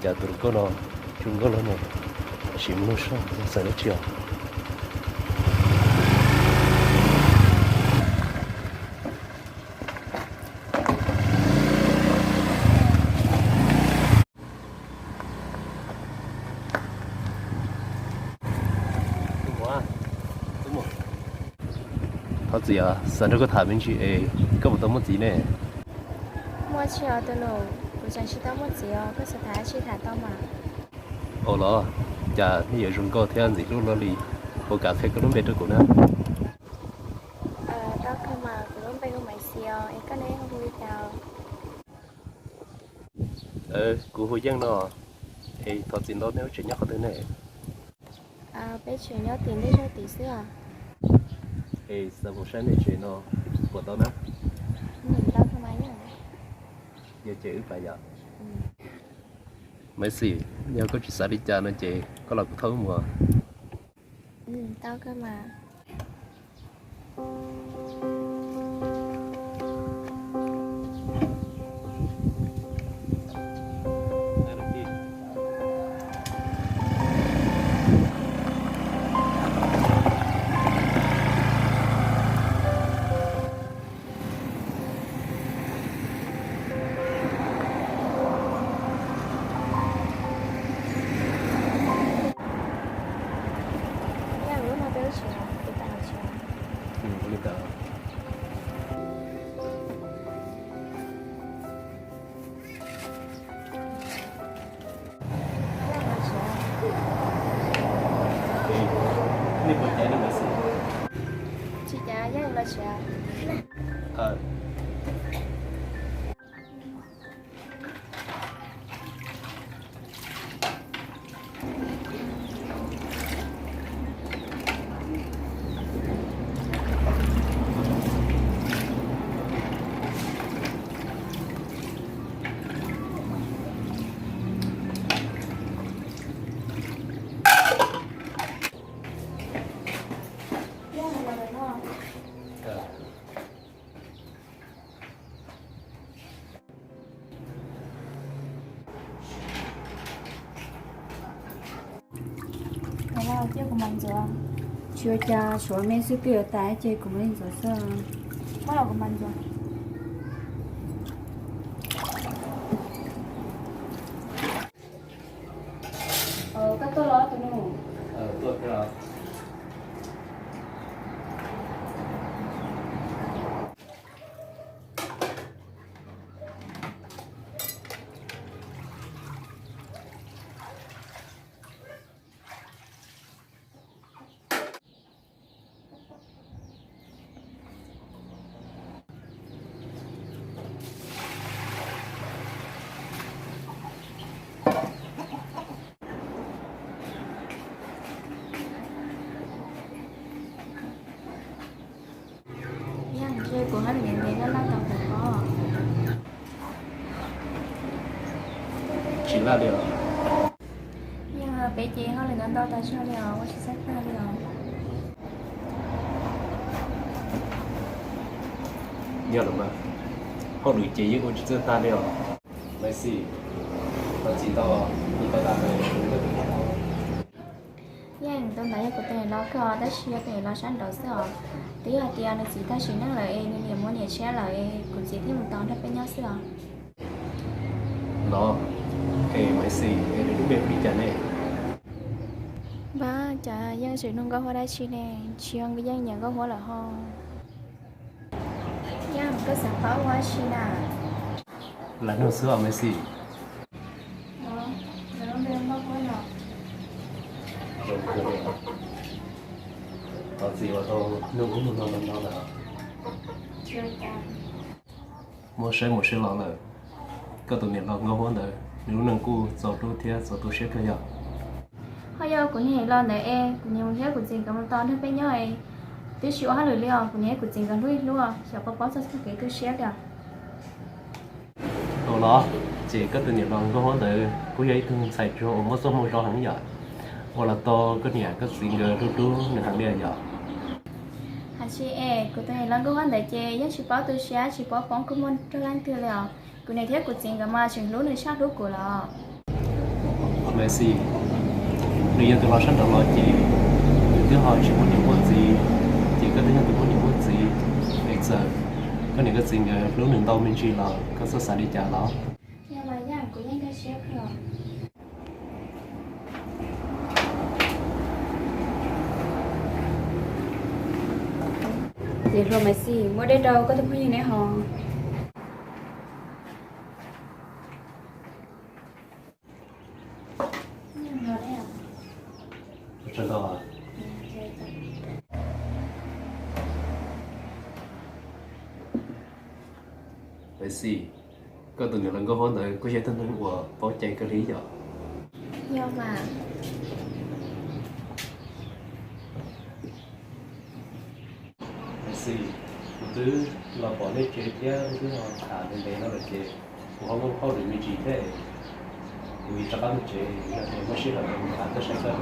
Cas tus hluas nkauj no zoo nkauj luaj ne, tab sis mus nug seb xav dab tsi os. Thov txim os, xav nrog koj tham me ntsis es koj puas tau muaj txiv ne? Muaj tsis os tus nus, kuv tseem tsis tau muaj txiv os, koj xav tham dab tsi tham tau mas. Ua los, cas nej yuav zoo nkauj thiab ntxim hlub luaj li, puas kam qhia koj lub npe rau kuv na? Tau kawg mas, kuv lub npe hu Maiv Xis os, es koj ne hu li cas? Kuv hu Yeej no. Es thov txim ntau, nej lub tsev nyob qhov twg ne? Peb tsev nyob tim ntej zog tid xwb os. Es xav mus saib nej tsev no puas tau na? Tau kawg mas. Yog ces wb pais yom. Maiv Xis, yog koj tsis xav li cas no ces koj los kuv thauj wb mus. Tau kawg mas. Nej puas caiv ne Maiv Xis? Tsis caiv, Yeej los tsis. Cia kuv mam ntxuav. Tsis ua cas, tshuav me xwb twb yuav tas ces kuv mam li ntxuav xwb. Kuv mam ntxuav. Koj tuaj los tus nus? Yog ntshe kuv hauj lwm ntev ntev laj laj tau kuv pob. Tsis laj li os. Yog peb ces hauj lwm ntau ntau tas zog li os, ua tsis txawj tag li os. Yog los mas, hauj lwm ces yeej ua tsis txawj tag li os. Maiv Xis, thov txim ntau, kuv tau tas ntawd. Yeej, tus ntawd yog kuv tus niam laus kawg os, tab sis yog tus niam laus sab nraud xwb os. Twb yog hais tias nws txiv tag sim neej lawm es nws niam muaj niam tshiab lawm es kuv txiv thiaj mus tos nrog peb nyob xwb os. Los, es Maiv Xis, es nws lub npe hu li cas ne? Npab, cas Yeej tseem nug Nkauj Huab dab tsi ne? Tsis yog Yeej nyiam Nkauj Huab lawm ho? Yeej, koj xav paub ua dab tsi na? Lam nug xwb os Maiv Xis. Thov txim uas tau nug ub nug no no no lawm. Muaj saib mus saib los lawm. Koj tus niam laus Nkauj Huab ntawd nws lub neej kuj txaus hlub thiab txaus tu siab kawg yom. Ho yog kuv niam laus ntawd es kuv niam mus thiab kuv txiv nkawd mus tos nrog peb nyob es twb tsis ua hauj lwm li os, kuv niam thiab kuv txiv nkawd hlub ib hlub, xyov puas paub txog txoj kev tu siab li os. Ua los, ces koj tus niam laus Nkauj Huab ntawd kuj yog ib tug ntxhais tsuag uas muaj txoj hmoo zoo heev yom, uas los tau koj niam koj txiv nkawd hlub hlub nws heev li yom. Hais tsis es kuv tus niam laus Nkauj Huab ntawd ces yeej tsis paub tu siab tsis paub poob kua muag rau leej twg li os. Kuv niam thiab kuv txiv nkawd mas tseem hlub nws tshaj hlub kuv los. Maiv Xis, nws yog tus los sab nraud los ces nws twb ho tsis muaj niam muaj txiv, ces koj twb yog tus muaj niam muaj txiv. Es txawm koj niam koj txiv nkawd hlub nws ntau me ntsis los koj txhob xav li cas los. Niam hluas Maiv Xis, muab dej rau koj tus phooj ywg neb haus. Maiv Xis, koj tus niam hluas Nkauj Huab ntawd kuj yog ib tug neeg uas paub cai kawg li yom. Maiv Xis, kuv twb los pom nej tsev thiab nej twb ho tham ntev ntev no lawm ces kuv ho muaj hauj lwm me ntsis thiab, kuv yuav rov qab mus tsev, yog tias muaj sij hawm kuv mam tuaj saib koj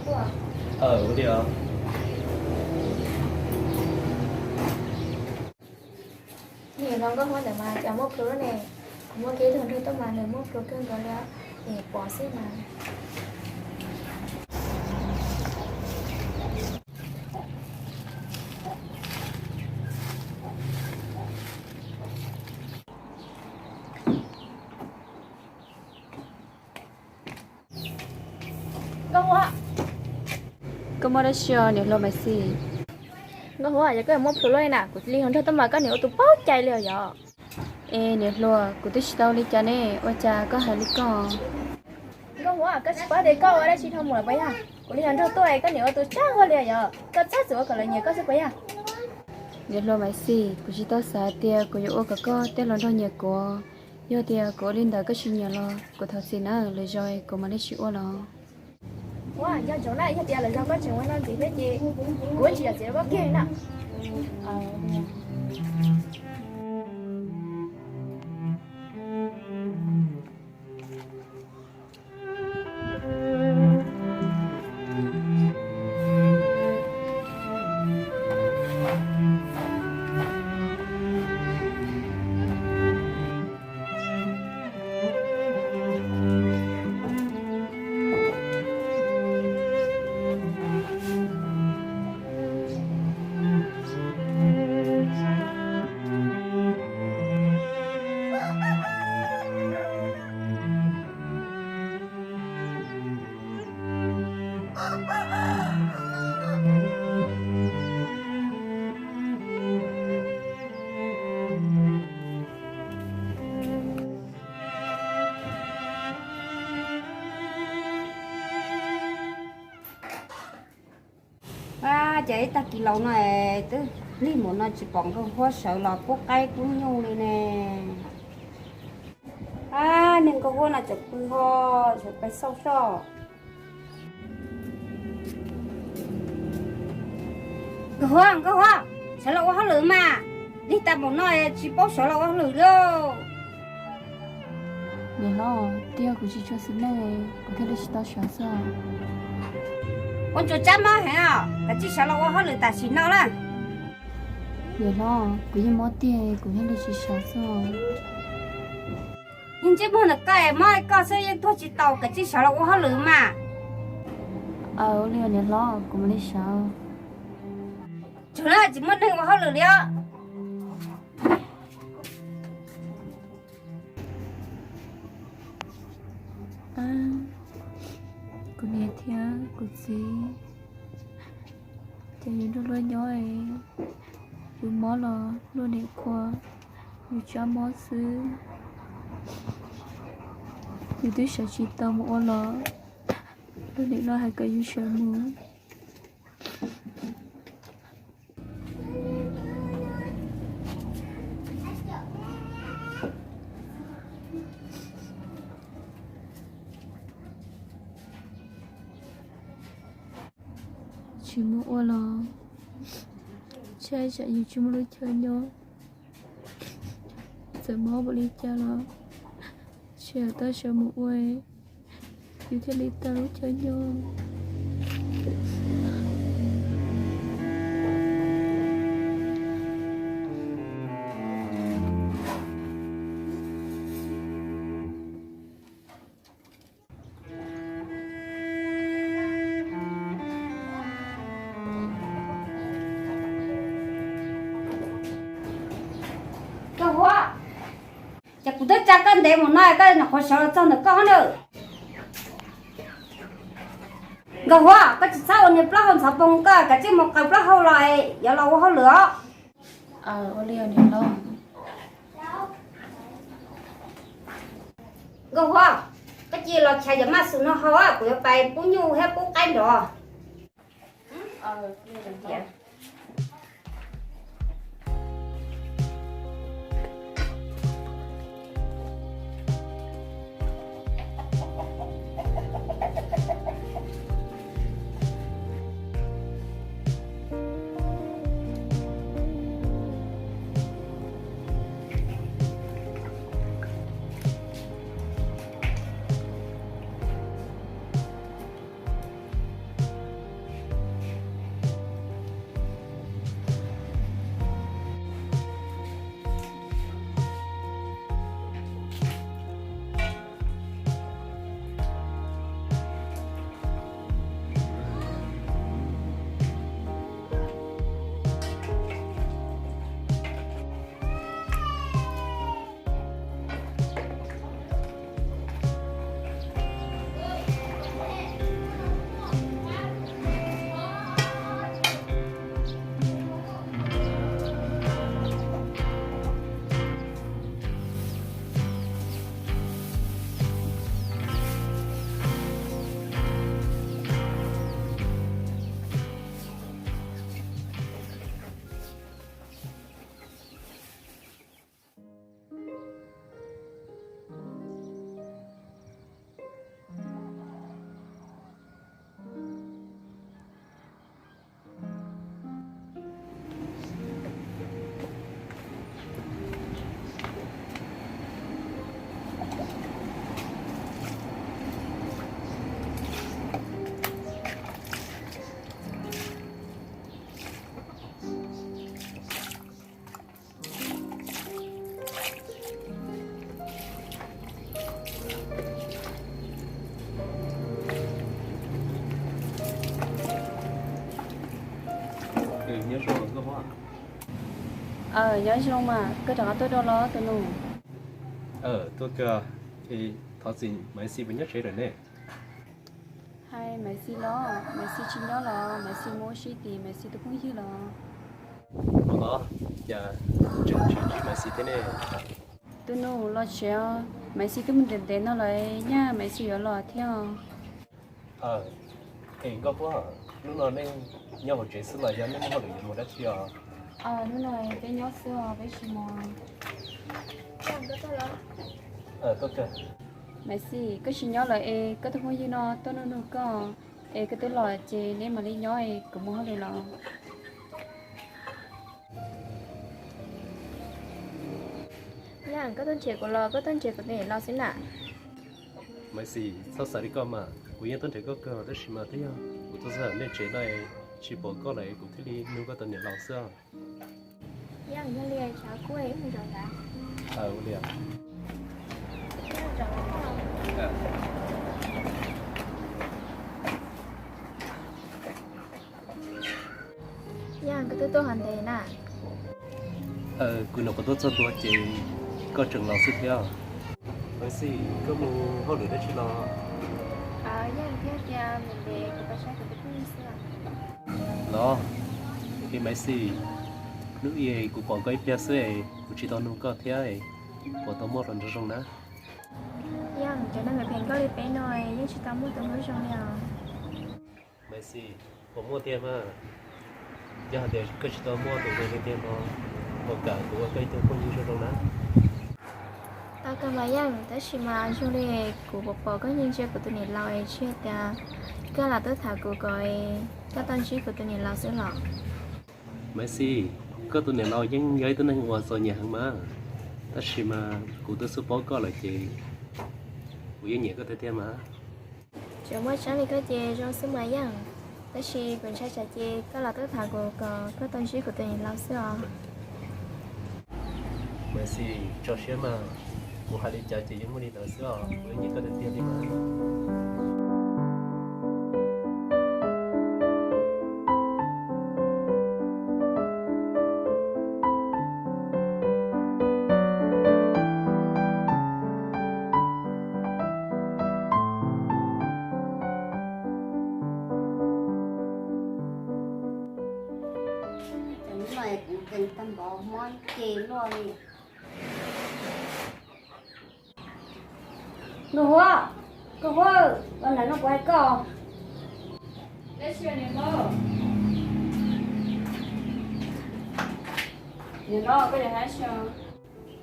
dua. Ua li os. Niam hluas Nkauj Huab ntawd mas cas muaj plhus ne, kuv muaj kiag ib tug nraug tuaj mas nws muaj plhus kawg nkaus li, es pom xwb mas. Nkauj Huab, koj muaj dab tsi os niam hluas Maiv Xis? Nkauj Huab, yog koj muaj plhus luaj li na, kuv li hluas nraug tuaj mas koj niam ua tus paub cai li os yom. Es niam hluas, kuv twb tsis tau li cas ne, ua cas koj hais li ko? Nkauj Huab, koj tsis paub tias koj ua dab tsi dhau mus lawm puas yog? Kuv li hluas nraug tuaj es koj niam ua tus tsaug ua li yom, koj txhob txwm ua kom lawv nyiam koj xwb puas yog? Niam hluas Maiv Xis, kuv tsis tau xav tias kuv yuav ua kom koj tej hluas nraug nyiam kuv. Yog tias kuv ua li ntawd koj tsis nyiam los kuv thov txim na, lwm zaus kuv mam li tsis ua los. Ua, nco ntsoov na, yog tias lwm zaus koj tseem ua no ntxiv thiab ces kuv tsis yam txiv rau koj kiag li na. A, cas ib tag kis laus no es twb lig mus no tsis pom Nkauj Huab sawv los pub qaib pub nyuj li ne. A, niag Nkauj Huab no tseem pw ho, tseem pais xauj soj. Nkauj Huab, Nkauj Huab, sawv los ua hauj lwm mas, lig tas npaum no tsis paub sawv los ua hauj lwm lauj. Niam hlob, twb yog kuv tsis tshua xis neej, kuv thiaj li tsis tau sawv xwb. Ua ntsuas tsab mob heev os, kav tsij sawv los ua hauj lwm tam sim no na. Niam hlob, kuv yeej mob tiag, kuv thiaj li tsis sawv xwb. Yeej ntsej muag ntawm koj es mob koj xwb yeej tuag tsis tau, kav tsij sawv los ua hauj lwm mas. Aw, ua li niam hlob, kuv mam li sawv. Tsuag na, tsis muaj neeg ua hauj lwm li os. Kuv niam thiab kuv txiv, ces yus nrog luag nyob, yus mob los luag niam qhuas yus tsab mob xwb. Yus twb sawv tsis tau mus ua los luag niam los hais kom yus sawv mus. Tsis mus ua los tsam yus tsis muaj lub chaw nyob. Txawm mob npaum li cas los tsis hais tau sawv mus ua, yus thiaj li tau lub chaw nyob. Ntev mus no koj nyuam qhuav sawv los txog ntawm koj nawb. Nkauj Huab, koj tsis txhob ua niag plaub hau ntxhov poog, koj kav tsij mus qaws plaub hau los yuav los ua hauj lwm os. Nkauj Huab, koj cia li los chaws cov maj xwm no haus, kuv yuav pais pub nyuj thiab pub qaib nrov. Nyob zoo mas, koj rov qab tuaj dua los tus nus? Tuaj kawg. Thov txim, Maiv Xis puas nyob tsev lawm ne? Hais Maiv Xis los, Maiv Xis tsis nyob los, Maiv Xis mus ua si tim Maiv Xis tus phooj ywg los. Ua los, cas tseem tsis ntsib Maiv Xis thiab ne? Tus nus, los tsev os, Maiv Xis twb mus ntev ntev no lawm, nyaj Maiv Xis yuav los thiab os. Es Nkauj Huab, hnub no nej nyob hauv tsev xwb los yog nej muaj hauj lwm yuav mus dab tsi os? Hnub no peb nyob xwb os, peb tsis mus. Maiv Xis, koj tsis nyob lawm es koj tus phooj ywg no tuaj nug nug koj, es koj twb los ces neb mam li nyob es kuv mus hauj lwm los. Yaj, koj tuaj nrhiav kuv los koj tuaj nrhiav kuv tus niam laus xwb na? Maiv Xis, txhob xav li koj mas, kuv yeej tuaj nrhiav koj kawg tab sis mas twb yog kuv tuaj txog nej tsev no tsis pom koj lawm kuv thiaj li nug koj tus niam laus xwb. Yaj, yog li tshav kuj ib mus zaum ntawd. Ua li. Yaj, koj twb tuaj hov ntev na? Kuv nyuam qhuav tuaj txog ntua ces koj tseem los xwb thiab. Maiv Xis, koj mus hauj lwm dab tsi los? Yaj, thiab tias mus ntev kuv pais saib kuv tus phooj ywg xwb. Los, es Maiv Xis, hnub ib kuv pom koj ib pliag xwb es kuv tsis tau nug koj thiab, puas tau muaj hluas nraug zoo na? Yaj, cov neeg phem phem nkauj li peb no yeej tsis tau muaj tus hluas zoo li os. Maiv Xis, puas muaj tiag mas? Yog hais tias koj tsis tau muaj tus zoo li tiag no, puas kam kuv ua koj ib tug phooj ywg zoo zoo na? Tau kawg mas Yaj, tab sis mas zoo li kuv pom pom koj nyiag ntsia kuv tus niam laus es tsis yog tias koj los tuaj tham kuv kom koj tau ntsib kuv tus niam laus xwb los? Maiv Xis, koj tus niam laus yeej yog ib tug neeg uas txom nyem heev mas, tab sis mas kuv twb xub paub koj lawm ces kuv yeej nyiam koj tiag tiag mas. Tsuas muaj tseeb li koj ces zoo xwb mas Yaj, tab sis kuv ntshai tsam ces koj los tuaj tham kuv kom koj tau ntsib kuv tus niam laus xwb os. Maiv Xis, tso siab mas, kuv hais li cas ces yeej muaj li ntawd xwb os, kuv yeej nyiam koj tiag tiag li mas. Tag npaum mob ce luaj li. Nkauj Huab, Nkauj Huab, los nram no kuv hais koj.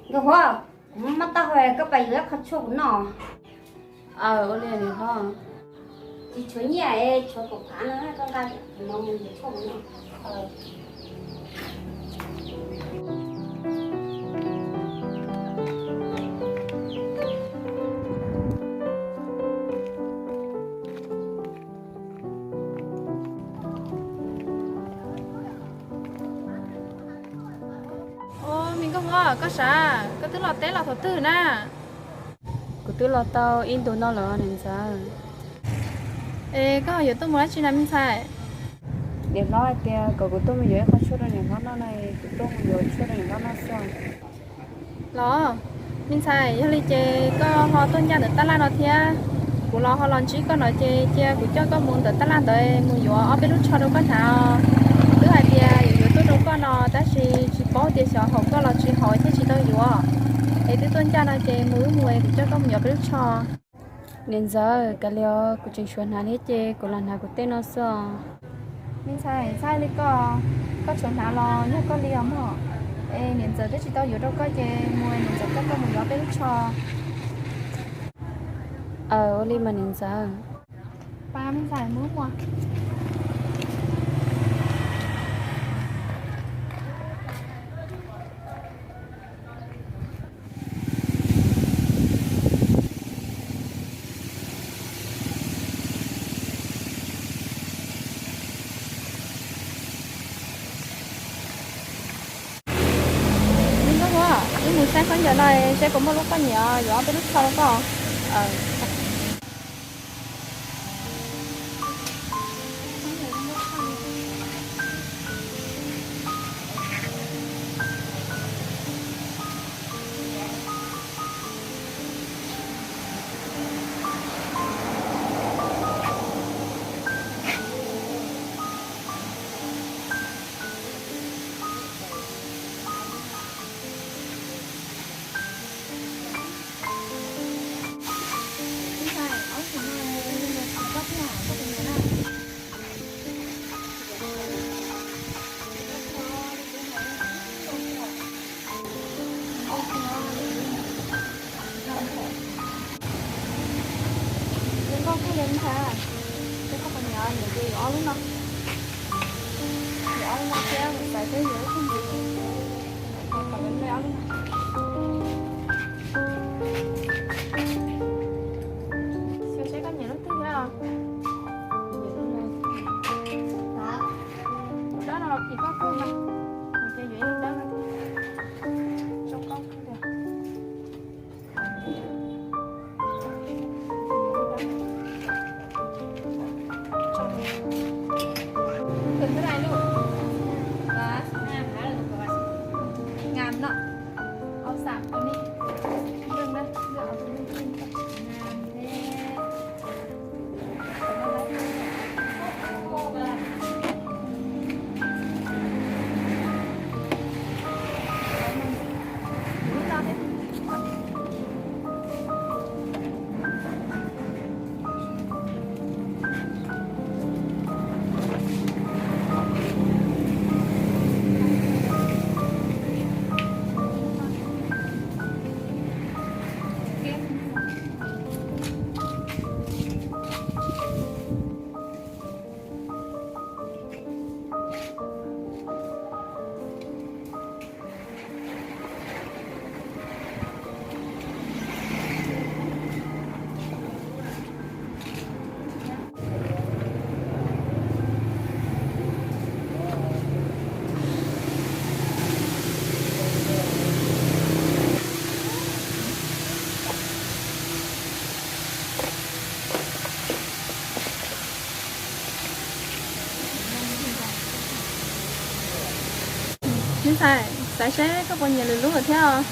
Nkauj Huab, kuv muab taub hau koj pais yuav ib qho tshuaj kuv noj. Aw, ua li niam hlob. Tsis tshuav nyiaj es tshuav kaum phav no koj nqa no mus yuav tshuaj kuv noj. Ua, me Nkauj Huab, koj sav, koj twb los teb los thaum twg na? Kuv twb los tau ib ntus no lawm niam ntxawm. Es koj yuav tuaj mus dab tsi na me ntxhais? Niam hlob hais tias kom kuv tuaj mus yuav ib qho tshuaj rau niam hlob noj no, kuv tuaj mus yuav tshuaj rau niam hlob noj xwb. Los, me ntxhais, yog li ces koj ho tuaj ncaj ntawm tab laj no thiab, kuv los ho los ntsib koj no ces cia kuv coj koj mus ntawm tab laj ntawd mus yuav ob peb lub tsho rau koj hnav. Twb hais tias yuav yuav tuaj rau koj no tab sis tsis paub tias xyov haum koj los tsis haum thiaj tsis tau yuav. Es twb tuaj ncaj no ces mus wb mus es kuv coj koj mus yuav peb lub tsho. Niam ntxawm, kav liam, kuv tseem tshuav hnav thiab ces kuv los hnav kuv tej no xwb os. Me ntxhais, txhob li koj, koj tshuav hnav los yog koj li os mog. Es niam ntxawm twb tsis tau yuav rau koj ces mus niam ntxawm coj koj mus yuav peb lub tsho. Aw, ua li mas niam ntxawm. Pab me ntxhais mus mus. Wb mus saib khaub ncaws no seb puas muaj lub poj niam yuav ob peb lub tsho rau koj. Nkauj Huab, koj puas nyiam niam ces yuav ob lub no. Yuav ob lub no thiab, xav seb yuav lub twg ntxiv. Kom kom me ob lub no. Xyov seb koj nyiam lub twg thiab os. Lub dawb no los phim koj kawg mas. Ces yuav ib lub dawb no thiab. Zoo nkauj kawg li. Me ntxhais, xav seb koj puas nyiam lwm lub thiab os.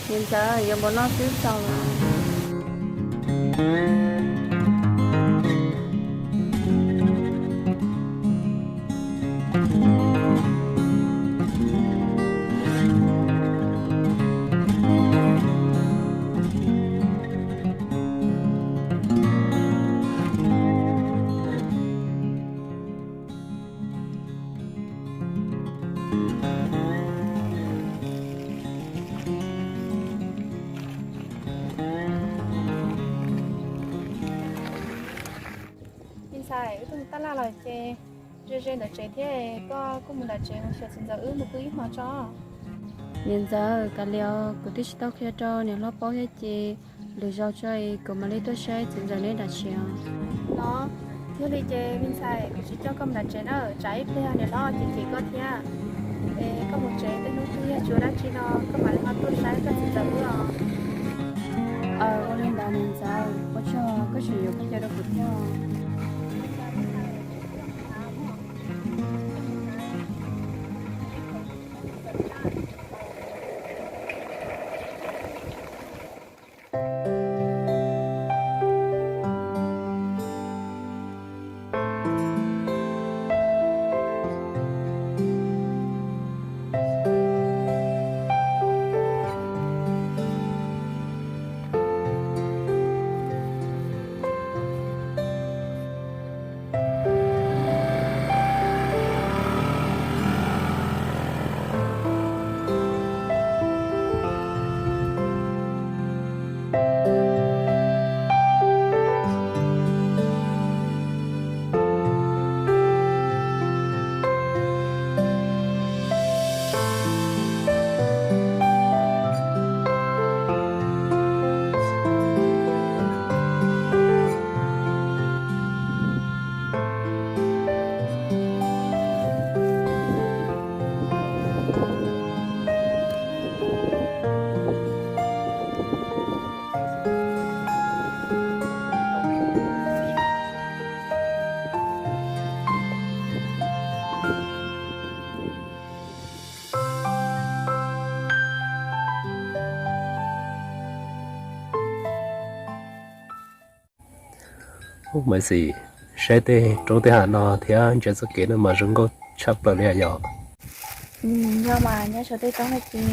Niam ntxawm, yuav npaum no xwb txaus los? Ntxhais, wb tuaj mus taj laj los ces ze ze ntawm tsev thiab, koj kuj mus nram tsev mus xyuas txiv ntxawm wb mus pw ib hmo tso. Niam ntxawm, kav liam, kuv twb tsis tau qhia rau niam hlob paub thiab ces lwm zaus tso kuv mam li tuaj saib txiv ntxawm neb nram tsev os. No, yog li ces me ntxhais, kuv tsis coj koj mus nram tsev na, tsam ib pliag niam hlob cem cem koj thiab. Es koj mus tsev tej hnub twg yog tsis ua dab tsi no koj mam li ho tuaj saib koj txiv ntxawm wb os. Aw, ua li ntawd niam ntxawm, ua tsaug koj tseem yuav koj cov rau kuv thiab. Ub, Maiv Xis, saib tej roob tej hav no thiab ntsia txoj kev no mas zoo nkauj tshaj plaws li yom. Yog mas, nyob saum tej roob no ces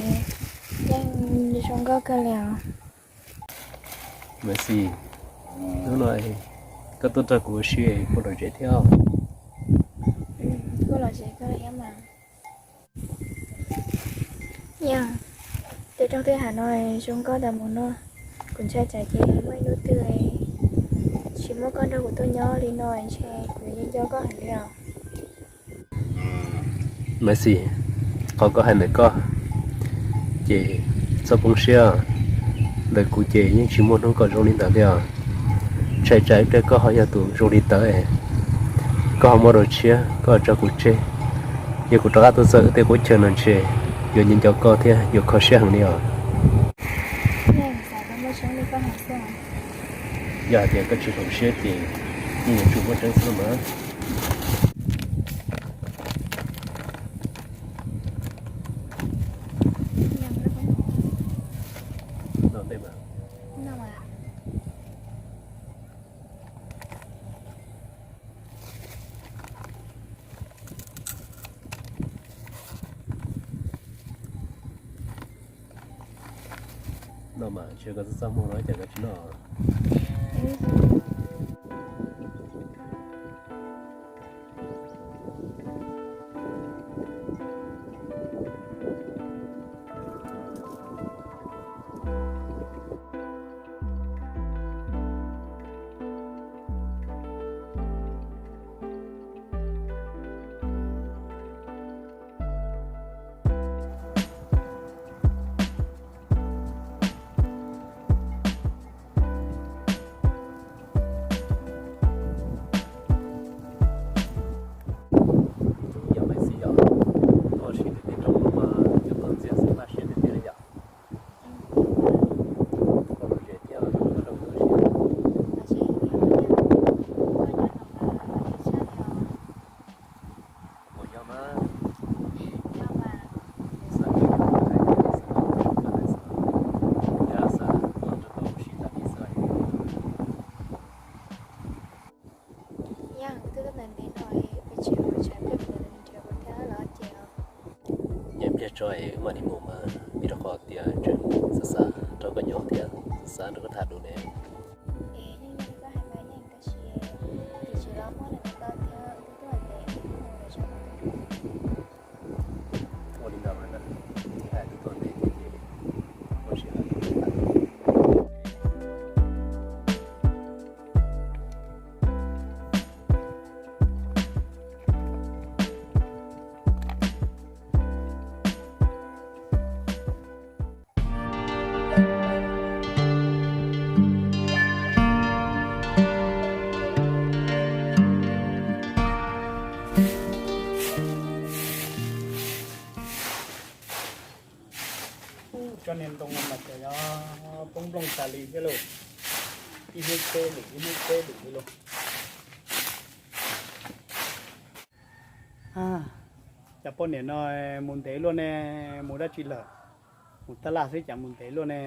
yeej zoo nkauj kawg li os. Maiv Xis, hnub no koj tuaj nrog kuv ua si kuj lom zem thiab. Kuj lom zem kawg li thiab mas. Yog, tej roob tej hav no zoo nkauj tas mus no, kuv ntshai tsam ces muaj ib hnub twg tsis muaj koj nrog kuv tuaj nyob li no ntshe kuv yuav nco nco koj heev li os. Maiv Xis, qhov koj hais ntawm koj ces txhob poob siab, ntawm kuv ces yeej tsis muaj hnub kom zoo li ntawd li os. Ntshai tsam ib pliag koj ho yog tus zoo li ntawd, koj ho muaj dua tshiab koj tso kuv tseg. Yog kuv rov qab tuaj txog wb tej qub chaw no ntshe yuav nco nco koj thiab yuav kho siab heev li os. Yog hais tias koj tsis hloov siab ces yeej yuav tsum muaj tseeb xwb mas. No mas ntshe koj txaj txaj muag no cas koj tsis noj. Yog Maiv Xis yog, koj sim nws tej roob no mas cov toj ntxiag xwb maj siab tiag tiag li yom. Koj lom zem thiab koj rau kuv ua si. Puas yog mas? Xav, xav tuaj nrog koj ua si tas li xwb. Yog, twb tuaj ntawm ntev no es peb tsis ua tshav pliag mus ntawm nrhiav kuv thiab los ces. Nyob ib pliag tso es wb mam li mus mas, vim rau qhov tias tseem xav xav nrog koj nyob thiab xav xav nrog koj tham dua ne. Es yeej li koj hais mas yeej, tab sis tim tswv los muaj neeg tuaj thiab wb twb tuaj ntev, wb mus lawm tso. Ua li ntawd mas na, hais twb tuaj ntev thiab ces muaj sij hawm tham dua. tas li thiab lauj. Ib hnub teb lwm ib hnub teb lwm li lauj. Cov poj niam no mus ntev luaj ne, mus dab tsi lawm? Mus tab laj xwb cas mus ntev luaj ne?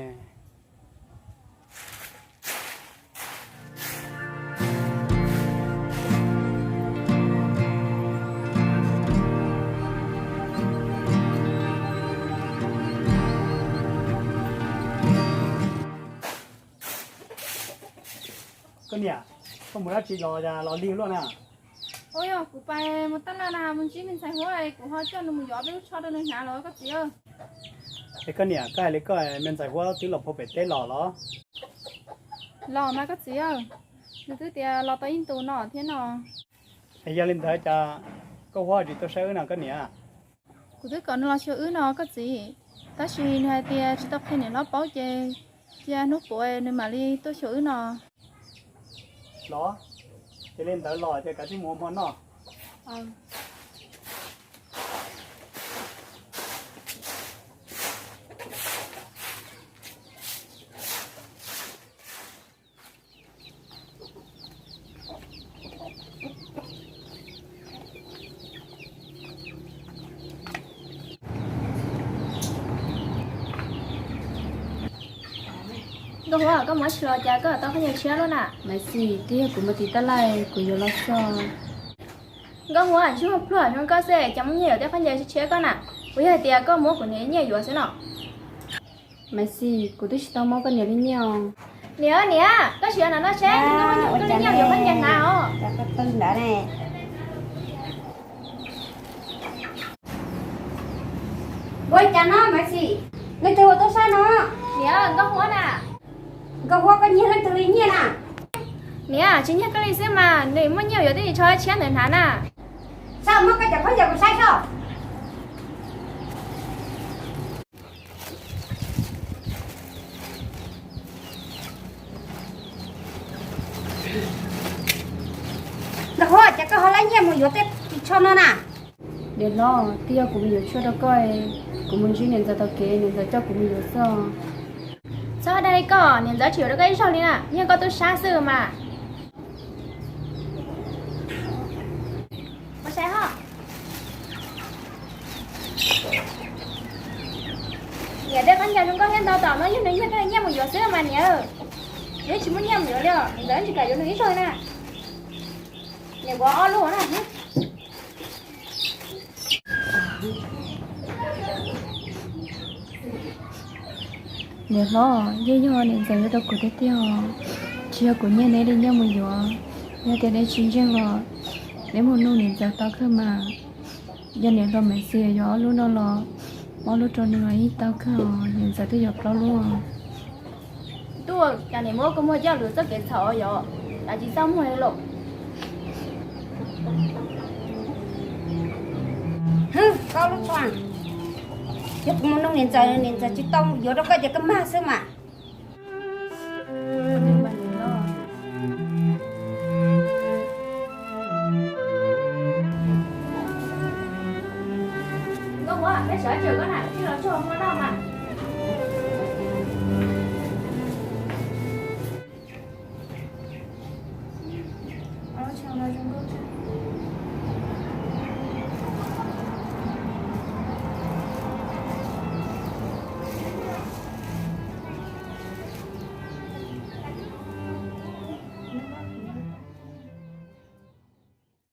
Koj niam, koj mus dab tsi los los lig luaj na? Ua yog kuv pais mus tab laj na, mus ntsib me ntxhais Huab, kuv ho coj nws mus yuav peb lub tsho rau nws hnav los koj txiv. Es koj niam, koj hais li koj, me ntxhais Huab twb los puag pem teb los los? Los mas koj txiv, nws twb tias los tau ib ntus no thiab no. Es yog li ntawd cas koj Huab tsis tuaj saib wb no koj niam? Kuv twb kom nws los xyuas wb no koj txiv, tab sis nws hais tias tsis tau qhia niam hlob paub ces cia hnub puav nws mam li tuaj xyuas wb no. Los, ces li ntawd los ces kav tsij mus ua hmo noj. Nkauj Huab, koj mus dab tsi los cas koj tau khaub ncaws tshiab luaj na? Maiv Xis, twb yog kuv mus tim tab laj kuv yuav los xwb. Nkauj Huab, ntsej muag pluag zoo koj xwb cas muaj nyiaj yuav tej khaub ncaws tshiab koj na? Puas yog hais tias koj muab kuv niam nyiaj yuav xwb no? Maiv Xis, kuv twb tsis tau muab koj niam li nyiaj os. Niam, niam, koj sim los no seb, koj niam yuav khaub ncaws hnav os. Ua cas no Maiv Xis, leej twg ua tub sab no? Niam, Nkauj Huab na. Nkauj Huab, koj nyiag leej twg li nyiaj na? Niam, tsis nyiag koj li xwb mas, nws muaj nyiaj yuav tej tsho tshiab ntawd hnav na. Saib, muab koj cov khaub ncaws kuv saib saib. Nkauj Huab, cas koj ho laib nyiaj mus yuav tej ris tsho no na? Niam hlob, twb yog kuv mus yuav tshuaj rau koj, kuv mus ntsib niam ntxawm tom kev, niam ntxawm coj kuv mus yuav xwb. Txhob dag li koj, niam ntxawm tsis yuav rau koj ib zaug li na, yog koj tub sab xwb mas. Ua sai ho. Niam, tej khaub ncaws zoo nkauj thiab ntau tom no yog nws nyiag koj nyiaj mus yuav xwb mas niam. Nws tsis muaj nyiaj mus yuav li os, niam ntxawm tsis kam yuav nws ib zaug na. Niam, kuv ob lub na. Niam hlob, yeej yog niam ntxawm yuav rau kuv tiag tiag os. Tsis yog kuv nyiag neb li nyiaj mus yuav. Yog tias neb tsis ntseeg los neb mus nug niam ntxawm tau kawg mas. Yog niam hlob Maiv Xis yuav ob lub no los, muab ob lub rau nws los yeej tau kawg os, niam ntxawm twb yuav plaub lub os. Tub, cas niam muab koj muag coj lwm txoj kev txhaum yom, cas tsis txaj muag li los. Hwb, koj lub tsho, yog kuv mus nug niam ntxawm, niam ntxawm tsis tau yuav rau koj ces koj mag xwb mas. Nkauj Huab, peb sawv tsees koj na, peb los txog hmo noj mas.